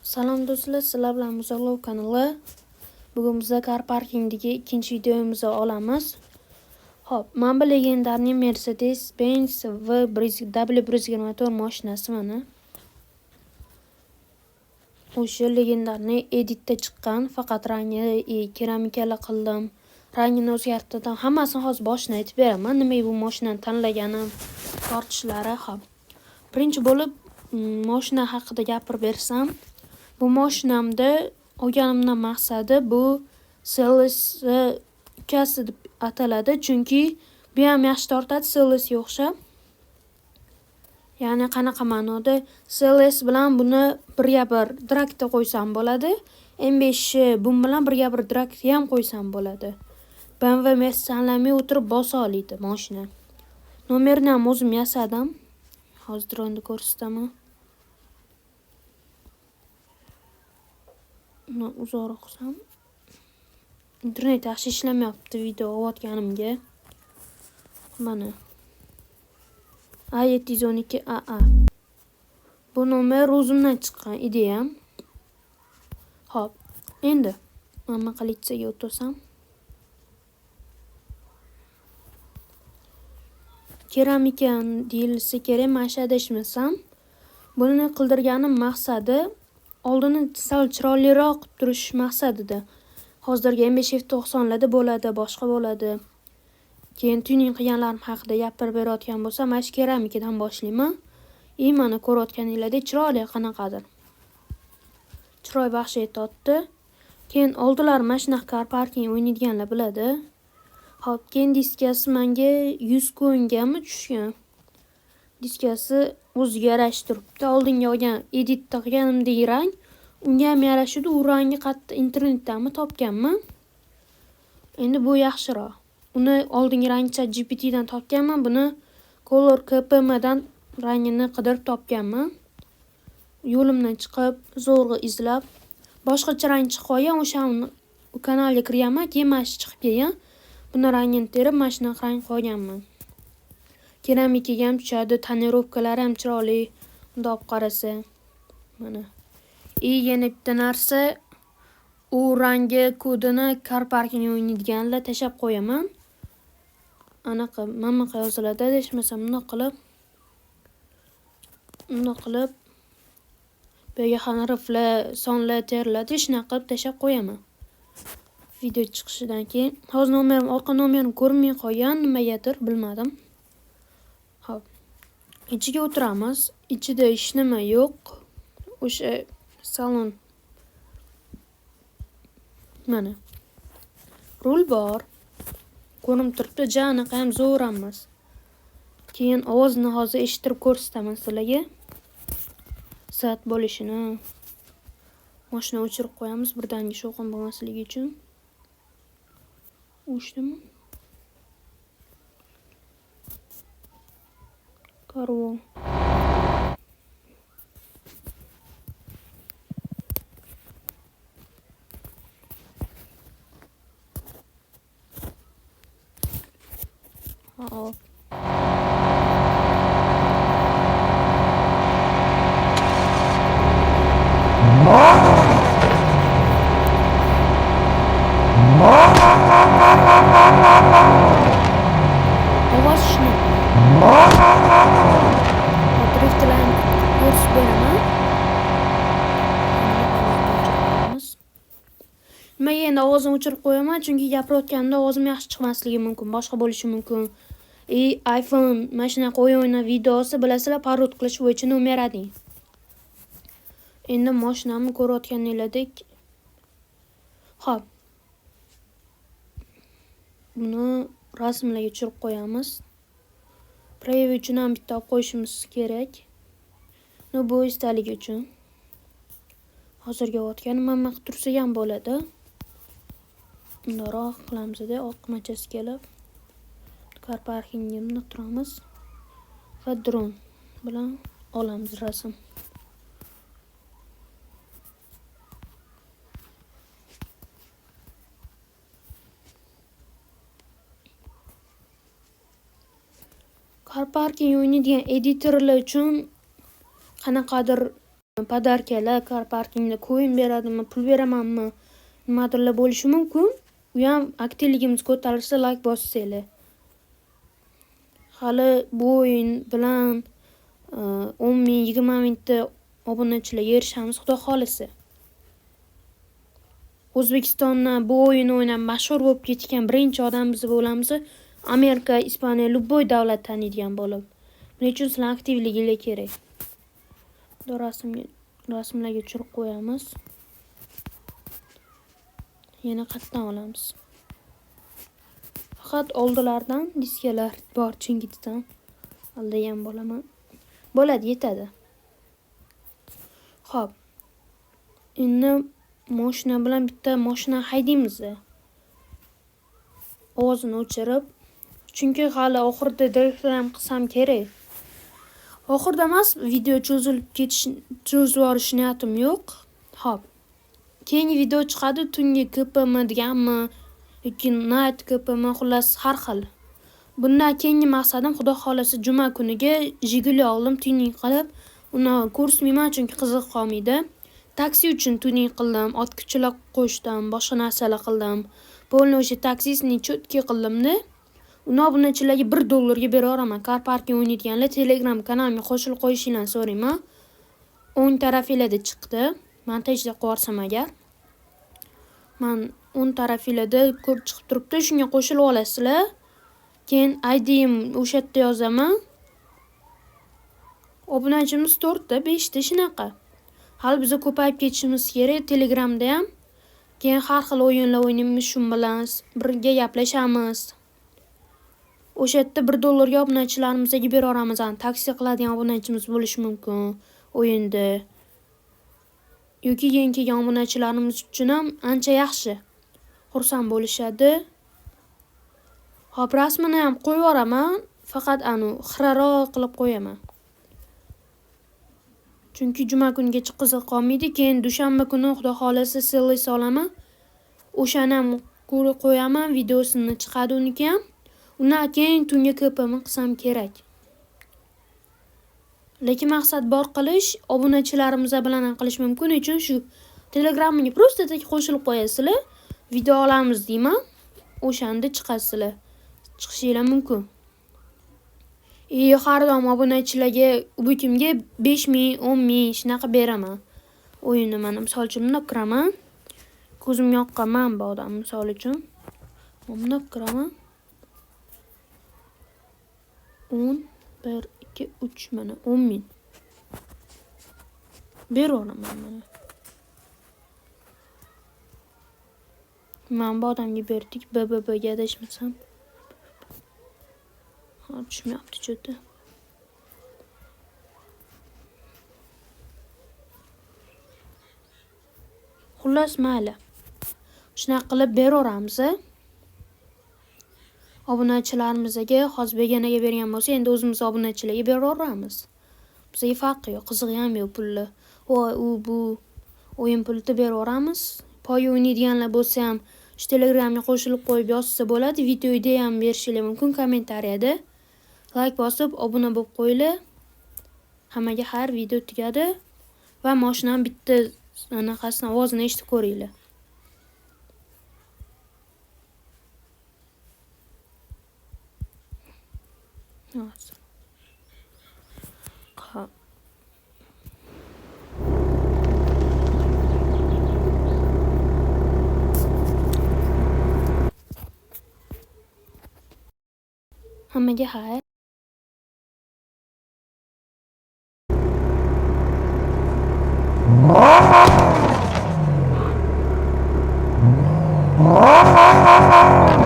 Salom do'stlar, sizlar bilan Muzalov kanali. Bugun biz Car Parkingdagi ikkinchi videomizni olamiz. Xo'p, mana bu legendarniy Mercedes-Benz W124 mashinasi mana. O'sha legendarniy editda chiqqan, faqat rangi keramikali qildim. Rangini o'zgartirdim. Hammasini hozir boshidan aytib beraman. Nimaga bu mashinani tanlaganim, tortishlari. Xo'p. Birinchi bo'lib mashina haqida gapirib bersam, bu mashinamda olganimdan maqsadi bu CLS ukasi deb ataladi, chunki bu ham yaxshi tortadi CLSga o'xshab. Ya'ni qanaqa ma'noda CLS bilan buni birga bir drakda qo'ysam bo'ladi. M5 ni bun bilan birga bir drakda ham qo'ysam bo'ladi. BMW Mercedes tanlamay o'tirib bosa oladi mashina. Nomerini ham o'zim yasadim. Hozir dronda ko'rsataman. Uni uzoqroq qilsam. Internet yaxshi ishlamayapti video olayotganimga. Mana A712AA. Bu nomer o'zimdan chiqqan ideyam. Xo'p, endi mana qilichsaga o'tasam. Keramika deyilsa kerak, mana shu adashmasam. Buni qildirganim maqsadi oldini sal chiroyliroq qilib turish maqsadida. Hozirgi M5 F90larda bo'ladi, boshqa bo'ladi. Keyin tuning qilganlarim haqida gapirib berayotgan bo'lsam, mana shu keramikadan boshlayman. И mana ko'rayotganinglardek chiroyli qanaqadir. Chiroy baxsh etyapti. Keyin oldilar mana shunaqa car parking o'ynaydiganlar biladi. Xo'p, keyin diskasi menga 100 ko'ngami tushgan. Diskasi o'ziga yarashib turibdi. Oldingi olgan editda qilganimdek rang unga ham yarashadi. U rangni qayerda internetdanmi topganman. Endi bu yaxshiroq. Uni oldingi rangni ChatGPTdan topganman, buni Color KPMdan rangini qidirib topganman. Yo'limdan chiqib, zo'rg'a izlab, boshqacha rang chiqib qolgan, o'sha kanalga kirganman, keyin mana shu chiqib kelgan. Buni rangini terib, mana shunaqa rang qo'yganman. Keramikaga ham tushadi, tonirovkalari ham chiroyli. Bundoq olib qarasa, mana. И yana bitta narsa, u rangi kodini Car Parking o'ynaydiganlar tashab qo'yaman. Anaqa mana bunaqa yoziladi, adashmasam bundoq qilib, bundoq qilib bu yerga harflar, sonlar teriladi, shunaqa qilib tashab qo'yaman. Video chiqishidan keyin hozir nomerim, orqa nomerim ko'rinmay qolgan, nimagadir bilmadim. Xo'p. Ichiga o'tiramiz. Ichida hech nima yo'q. O'sha salon. Mana. Rul bor. Ko'rinib turibdi, ja anaqa ham zo'r emas. Keyin ovozini hozir eshittirib ko'rsataman sizlarga. Soat bo'lishini. Mashina o'chirib qo'yamiz birdaniga shovqin bo'lmasligi uchun. O'chdimi? Karvon. Hop. Ovoz shunaqa. Driftlarni ko'rsatib beraman. Nimaga endi ovozimni o'chirib qo'yaman? Chunki gapirayotganimda ovozim yaxshi chiqmasligi mumkin, boshqa bo'lishi mumkin. И iPhone mana shunaqa o'yin o'ynab videosi bilasizlar, parod qilish bo'yicha nomer 1. Endi mashinamni ko'rayotganinglardek. Xo'p. Buni rasmlarga tushirib qo'yamiz. Preview uchun ham bitta olib qo'yishimiz kerak. No, bu esdalik uchun. Hozirgi o'tganim mana qilib tursa ham bo'ladi. Bundoq qilamizda, oqmachasi kelib Car Parkingga bundoq turamiz va dron bilan olamiz rasm. Car Parking o'ynaydigan editorlar uchun qanaqadir Подарка lar, car parkingda coin beradimi, pul beramanmi, nimadirlar bo'lishi mumkin. U ham aktivligimiz ko'tarilsa like bossanglar. Hali bu o'yin bilan 10 ming, 20 mingta obunachilarga erishamiz, xudo xolisa. O'zbekistondan bu o'yinni o'ynab mashhur bo'lib ketgan birinchi odam biz bo'lamiz. Amerika, Ispaniya, любой davlat taniydigan bo'lib. Buning uchun sizlar aktivliginglar kerak. Rasmlarga tushirib qo'yamiz. Yana qayerdan olamiz? Faqat oldilardan diskalar bor, chunki desam aldagan bo'laman. Bo'ladi, yetadi. Xo'p. Endi mashina bilan bitta mashina haydaymiz. Ovozini o'chirib, chunki hali oxirida direktor ham qilsam kerak. Oxirida emas, video cho'zilib ketish, cho'zib yuborish niyatim yo'q. Xo'p. Keyingi video chiqadi, tungi KPM deganmi yoki night KPM, xullas har xil. Bundan keyingi maqsadim xudo xolasa juma kuniga Jiguli oldim tuning qilib, uni ko'rsatmayman chunki qiziq qolmaydi. Taksi uchun tuning qildim, otkuchilar qo'shdim, boshqa narsalar qildim. Polni o'sha taksisini cho'tki qildimda. Uni obunachilarga $1 ga beraveraman. Car parking o'ynaydiganlar Telegram kanalimga qo'shilib qo'yishinglarni so'rayman. O'ng tarafinglarda chiqdi. Montajda qo'yarsam agar. Man o'ng tarafinglarda ko'p chiqib turibdi, shunga qo'shilib olasizlar. Keyin ID'im o'sha yerda yozaman. Obunachimiz 4 ta, 5 ta shunaqa. Hali biz ko'payib ketishimiz kerak Telegramda ham. Keyin har xil o'yinlar o'ynaymiz shu bilan, birga gaplashamiz. O'sha yerda $1 ga obunachilarimizga beraveramiz. Taksi qiladigan obunachimiz bo'lishi mumkin o'yinda. Yoki yangi kelgan obunachilarimiz uchun ham ancha yaxshi. Xursand bo'lishadi. Xo'p, rasmini ham qo'yib yuboraman, faqat anu xiraroq qilib qo'yaman. Chunki juma kunigacha qiziq qolmaydi. Keyin dushanba kuni xudo xolasa CLS olaman. O'shani ham ko'rib qo'yaman, videosini chiqadi uniki ham. Undan keyin tungi KPM qilsam kerak. Lekin maqsad bor qilish, obunachilarimiz bilan ham qilish mumkin uchun shu Telegramga prosta tak qo'shilib qo'yasizlar. Video olamiz deyman. O'shanda chiqasizlar. Chiqishinglar mumkin. Har doim obunachilarga ubukimga 5000, 10000 shunaqa beraman. O'yinni mana misol uchun bundoq kiraman. Ko'zimga yoqqan man bu odam misol uchun. Bundoq kiraman. 10, 1, 2, 3 mana 10000. Beraveraman mana. Mana bu odamga berdik, BBBga adashmasam. Ha, tushmayapti cho'ti. Xullas mayli. Shunaqa qilib beraveramiz. Obunachilarimizga hozir beganaga bergan bo'lsa, endi o'zimiz obunachilarga beraveramiz. Bizga farqi yo'q, qizig'i ham yo'q pulli. Voy, u bu o'yin pulini beraveramiz. Poy o'ynaydiganlar bo'lsa ham shu Telegramga qo'shilib qo'yib yozsa bo'ladi. Video ideya ham berishinglar mumkin kommentariyada. Like bosib obuna bo'lib qo'yinglar. Hammaga xayr, video tugadi va mashinani bitta anaqasini ovozini eshitib ko'ringlar. Xo'p. Hammaga xayr. Oh!